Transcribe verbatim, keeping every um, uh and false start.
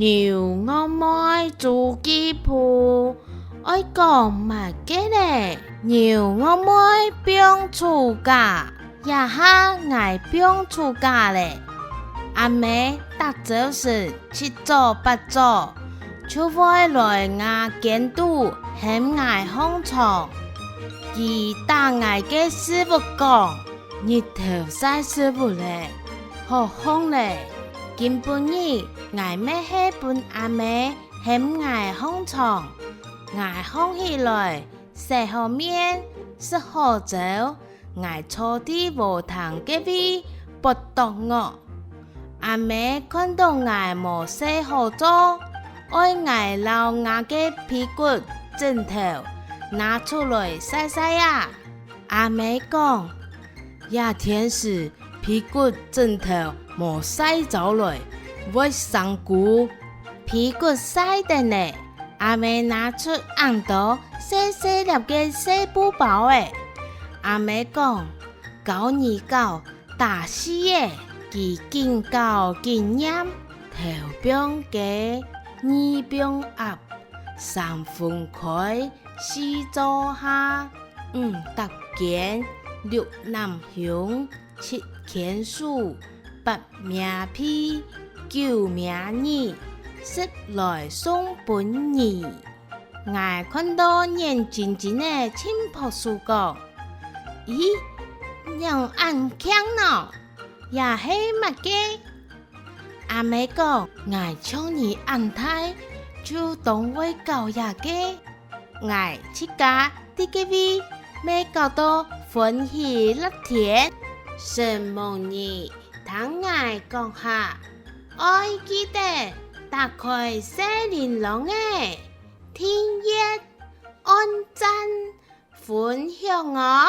牛戇妹週記簿，愛講麼个咧？牛戇妹放暑假，這下𠊎放暑假咧。阿姆逐朝晨七早八早，就會來吾間肚喊𠊎䟘床。佢打𠊎个屎朏講：「日頭曬屎朏咧，好䟘咧。」今晡日𠊎乜係分阿姆喊𠊎䟘床。𠊎䟘起來，洗好面，食好朝，𠊎坐在禾埕該位發著惡。阿姆看著𠊎無事好做，愛𠊎摎吾个被骨枕頭拿出來曬曬啊。阿姆講：「這天時被骨枕頭無曬燥來，會生菇。」被骨曬等咧，阿姆拿出恁多細細粒个細布包仔。阿姆講：「教你搞打死仔。」佢緊搞緊唸：「頭放雞，二放鴨，三分開，四灶下，五搭肩，六攬胸，七牽手，八摸鼻，九摸耳，十來送分你。」𠊎看著眼金金仔，盡拍手講：「咦，仰恁慶呢？這係麼个？」阿姆講：「𠊎像你恁大，就當會搞這个。」𠊎自家在該位乜搞到歡喜辣天。承蒙你聽𠊎講下，愛記得打開細鈴啷仔，訂閱、按讚、分享哦！